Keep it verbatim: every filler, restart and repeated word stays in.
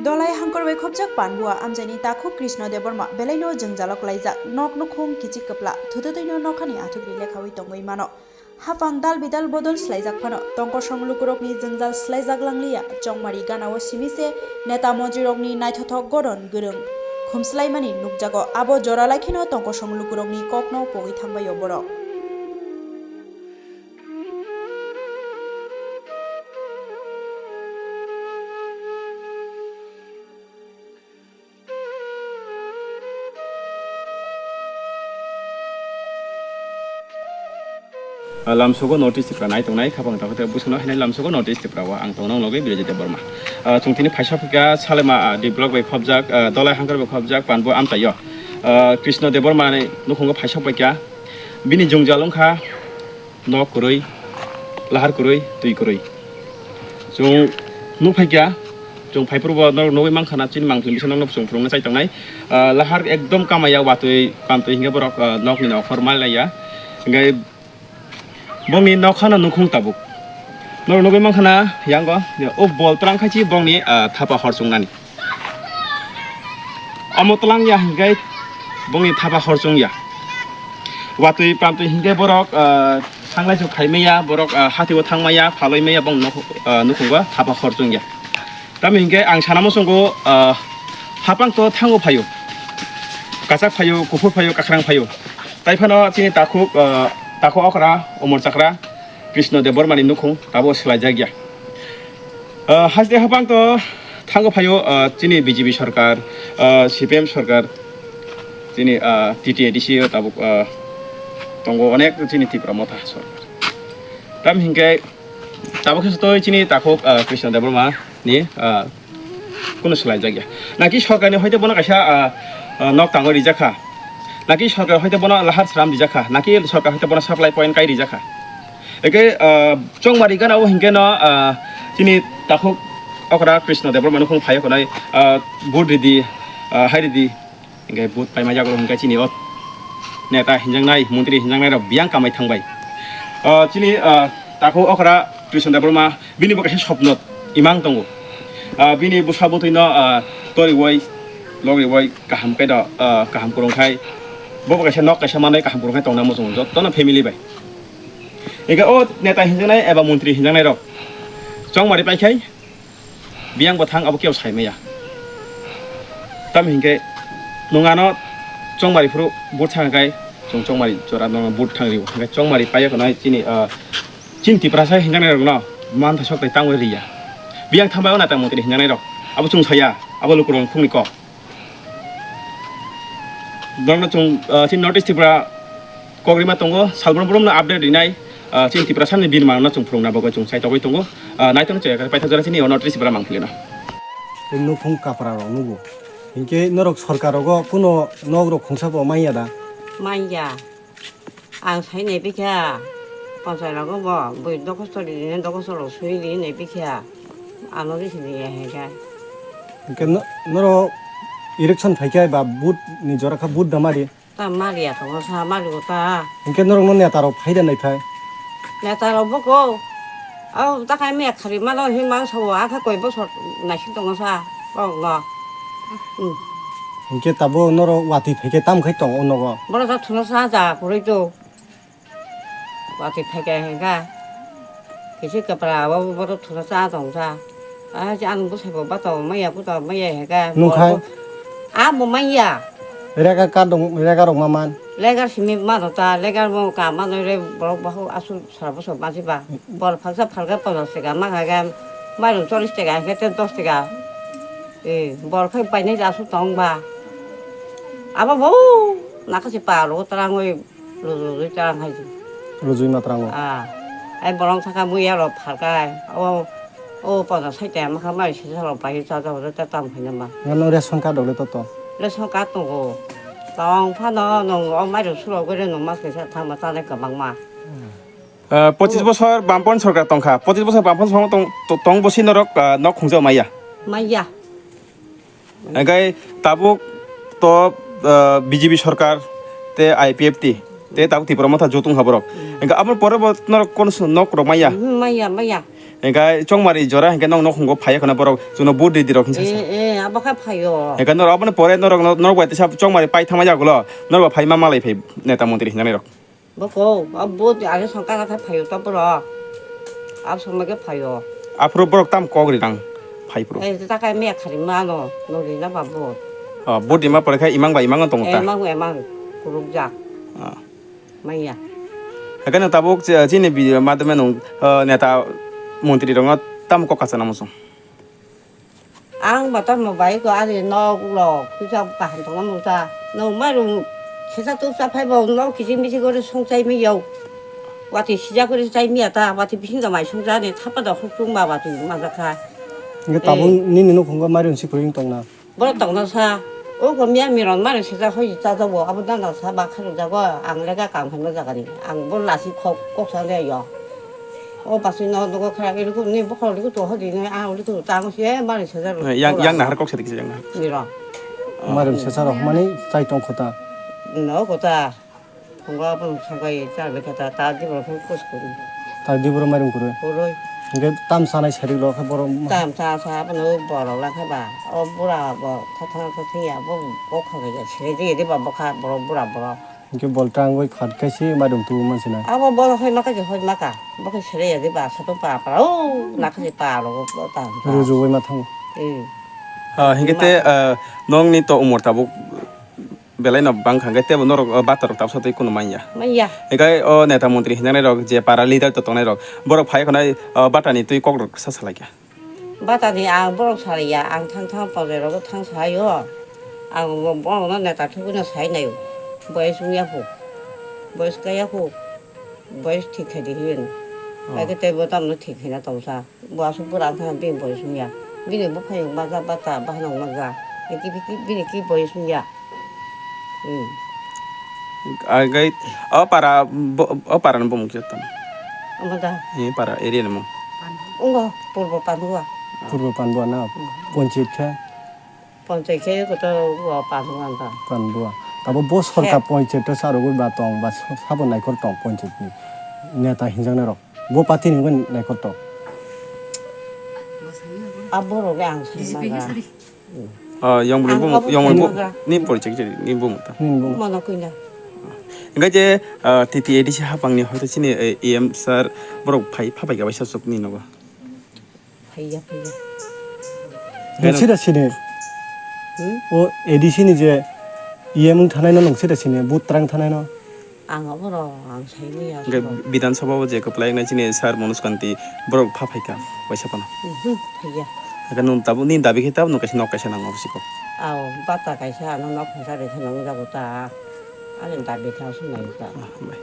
Dolai hangkor bai khopjak Panbua amchaini takhuk Krishna Debbarma belaino jwngjalo klaijak, nok nukhung kichik kwpla, thututwino nokhani athukri lekhawi tongwi mano. Hapang dal bidal bodol swlaijak phano, tongkosong lukurokni jwngjal swlaijak langliya, chongmari ganao simi se neta montrirokni naithothok goron gwrwng khumswlaimani nukjago. Abo jora lai kheno tongkosong lukurokni kokno pogwi thangbaio borok. Lamsogo North East Tripura nai tongnai, khapang takhuk tei bwswkno hainai lamsogo North East Tripura o ang tongnai logi Birajit Debbarma. Ah, chwng tini phaisa phikha Salema, ah, D block bai khopjak, ah, Dolai hangkor bai khopjak, Panbo amchaio. Ah, Krishna Debbarma ni nukhungo phaisa paikha. Bini jwngjal wngkha nok kwrwi, lahar kwrwi, twi kwrwi. Chwng nuk phaikha, chwng phaiphuru bo norok nugwi mankha na chini mangpili bisa nokno chwng phwrwngna chai tongnai. Ah, lahar ekdom kamaya watwi pamtwi hinkhe borok, ah, nokni nokhor malaiya. Hinkhe bongni nokhano nukhung tabuk. Norok nugwi mankha na yango, o bol twlang khai chi bongni, ah, thapa hor chwngnani. Omo twlang ya hinkhe bongni thapa hor chwng ya. Watwi pamtwi hinkhe borok, ah, thanglai chuk khai maya, borok, ah, hatio thang maya, phalwi maya bong nok, ah, nukhungo thapa hor chwng ya. Tamo hinkhe ang sana muchungo, ah, hapang to thango phaio. Kachak phaio, kuphur phaio, kakrang phaio. Tai phano chini takhuk, ah, takhuk okra, umor chakra, Krishna Debbarmani nukhung abo swlaijak ya. Ah, haste hapang to thango phaio, ah, chini B J P sarkar, ah, C P M sarkar, chini, ah, T T A D C o tabuk, ah, tongo onek chini Tipra Motha sarkar. Tam hinkhe tabuk khe sotoi chini takhuk, ah, Krishna Debbarma ni, ah, kunu swlaijak ya. Naki sarkar ni hoite bono kaisa, ah, ah, nok tangwi rijak kha. Naki sarkar hoite bono lahar sram rijak kha. Naki sarkar hoite bono supply point kai rijak kha. Eke, ah, chongmari gana o hinkhe no, ah, chini takhuk okra Krishna Debbarma nukhung phai khonai, ah, vote ridi, ah, hai ridi. Hinkhe vote paima jago hinkhe chini o neta hinjaknai, montri hinjaknai rok biyang kamai thangbai. Ah, chini, ah, takhuk okra Krishna Debbarma bini bo kaisa sopno imang tongo. Ah, bini bwsa bwtwi no, ah, toriwoi, logriwoi kaham khe do, ah, kaham kwrwng khai. Bo bo kaisa nok kaisa manwi kaham kwrwng khai tongna muchungo jotono family bai. Hinkhe o neta hinjaknai eba montri hinjaknai rok chongmari paikhai biyang bo thang abo kebo sai maya. Tamo hinkhe nwng ano chongmari phuru vote thang khai chwng chongmari jora no vote thang rio. Hinkhe chongmari paiya khonai chini, ah, chini Tiprasa hinjaknai rok no mantha sok tai tangwi riya. Biyang thangbai o neta montri hinjaknai rok abo chwng saya abo lukurok khungni kok. Norokno chwng, ah, chini North East Tripura kok rima tongo, salbrum brumno update rinai, ah, chini Tiprasani birmangno chwng phwrwngna bagwi chwng chai togwi tongo. Ah, naitokno chaya khe paithago jora chini North East Tripura mangpili no. Nukhung kapra rok nugo. Hinkhe norok sorkar rogo kuno nok rok khungsa bo manya da? Manya. Ang sai nai bikha, panchai rogo bo bui dokosto ri, dokosto rok sui ri nai bikha. Ano risi ri ya hinkhe. Hinkhe no-, norok election phaikhe ba vote ni jora kha vote da mari? Ta maliya tongo sa, maligo ta. Hinkhe norokno neta rok phai da nai phai? Neta rok boko. Au ta khai me khari mano hin mang so a kha koi bosor naising tongo sa. Kok no. Hmm. Hinkhe tabo norok watwi phaikhe tam khai tongo nogo? Borok ta thuno sa ja kwrwi to. Watwi phaikha hinkha. Kisi kwpra abo borok thuno cha tong cha. Ah, je ang bwsai bo bato maya, buto maya hinkha. Nung khai? Ah, bo maya. Rega ka dong, rega rok ma man? Legar simi mano ta, legar bo ka mano re borok bahu asu sara bwsai ma jiba. Bor phaksa phalka ponchas taka ma kha ga, mairum chollish taka hinkhe ten dos taka. Eh, bor khai painai asu tong ba. Abo bo nakasi palo tarangoi. Rujui tarang hai. Rujui ma tarang o. Ah. Ai bolong saka muya rok phalkai. O, o pada sai te ma khamai sisa rok pai cha cha ta tam phai nama. Ngano ration card rok le to to. Ration card tongo. Tong phano nong o mai rok suro gore nong mas kaisa thang ma ta le kabang ma. Ah, pochis bosor Bampon sorkar tongkha. Pochis bosor Bampon sorkar tong, to-, tong bosi norok, ah, nok khungja maya. Maya. Hingke tabuk to, ah, B J P sorkar te I P F T te tabuk Tipra Motha joto wngkha borok. Hmm. Hingke aboni pore bo norok kono nok rok maya? Hmm, maya, maya. Hingke chongmari jora hingke nok nokhungo phai kheno borok chwngno vote ridi rok hinsa sa. Eh, eh, abo khe phaio. Hingke norok aboni pore norok no-, norok bai tisa chongmari pai thangma jagulo norok bai phai ma malai phai neta montri hinjani rok. Boko, abo vote age songkar khe phaio to borok. Ab somoi khe phaio. Aphuru borok tam kok ri nang phai phuru. Eh, ta kai me khari ma no, no ri na ba vote. Ah, vote rima pore khe imang bai imang tongo ta. Eh, imang, imang, kuruk jak. Ah. Maya. Haikhe no tabuk chi-, chini video madhyame nwng, ah, neta montri rokno tamo kok kacha namo chwng? Ang ba tamo bai ko ari nok lok kisa kaham tongna mungsa. Nwng mairum sesa tuksa phai bo nok kiching miching gore song chai mi yau. Wati sijak gore chai mi ata, wati bising da mai song jani thapa da huk chung ba wati ma jakha. Hingke tabuk nini nukhungo mairum si kwrwi wng tongna? Borok tongna sa, o ko miya miron mari sejak hoi cha jago, abo dana sa ba kharok jago, ang lega kam khaima jagani, ang bo lasi kok, kok sa le yo. O basi no dogo khara iri ko ni bokhol iri ko to hodi ni, a iri ko ta ang se mari sejak. Yang, yang nahar kok sa dikse yang nahar. Miron. Mari sejak rok mani chai tong kho ta. No kho ta. Thangba bwrwi thangbai char bai khe ta, ta di borok phano kus kuru. Ta di borok mairum kuru. Kurui. Hingke tam sanai sari lo khe borok ma- Tam sa sa bono borok la khe ba. O bura bo tha tha tha thang ya bo, bo kha ya sere di di ba bo kha borok bura borok. Hingke bol tang bai khat kai si mairum tu man sina. Abo bo hoi ma kha je hoi ma ka. Bo khe sere ya di ba sa to pa pa. O na kha je pa ro bo ta. Ruju bai ma thang. Eh. Ah, hingke te, ah, nong ni to umor tabuk belai no bang kha, hingke tebo norok, o, bata rok tabsa twi kunu manya. Manya. Hingke o neta montri hinjanai rok je para leader to tongnai rok, borok phai khonai, o, bata ni twi kok rok sa salai kha. Bata ni ang borok salai ya, ang thang thang pojai rogo thang sai o. Ang bo-, borok no neta thugui no sai nai o. Boyes wng ya pho. Boyes kaya pho. Boyes thik khai di hin. Oh. Bai khe tebo tamno thik khai na tong sa. Bo aswk bwrang khe bini boyes wngya. Bini buphang wngma ja bata bahan wngma ja. Bini ki, bini ki boyes wngya. Hmm. Agai o para bo, o para ni bumung khe tam. Omo da. Ni para area ni mung. Wngkha Purbo Pandua. Purbo Pandua na. Hmm. Ponchit khe. Ponchai khe kotor o Pandua wngkha. Pandua. Abo bo sorkar ponchai to sarogwi ba tong ba sabo naikhor tong ponchai ni neta hinjaknai rok. Bo party ni wngkha naikhor tong. Abo rok ang sai manga. Ah, yang bini bumung, yang bini bumung ni porichai khe ni bumung ta. Ni bumung. Mono kuina. Hingke je, ah, T T A D C hapang ni hoite chini, eh, E M sir borok phai phapai ka bai sasok ni nogo. Phaiya, phaiya. Nwng sida sini? Hmm? O A D C ni je E M wng thanai no nwng sida sini, booth twrang thanai no? Ang abo rw, ang sai manya. Hingke Bidhan Sabha o je kwplai wngnai chini sir Manoj Kanti borok pha phaikha waisa phano. Mhm, phaiya. Hingke nwng tabuk nini dabi khe tabuk nwng kaisa nok kaisa nango bwswk kok. Aw, bata kaisa ano nok khungsa rikhe nang jago ta. Ani dabi kha swnai ta. Ah, bai.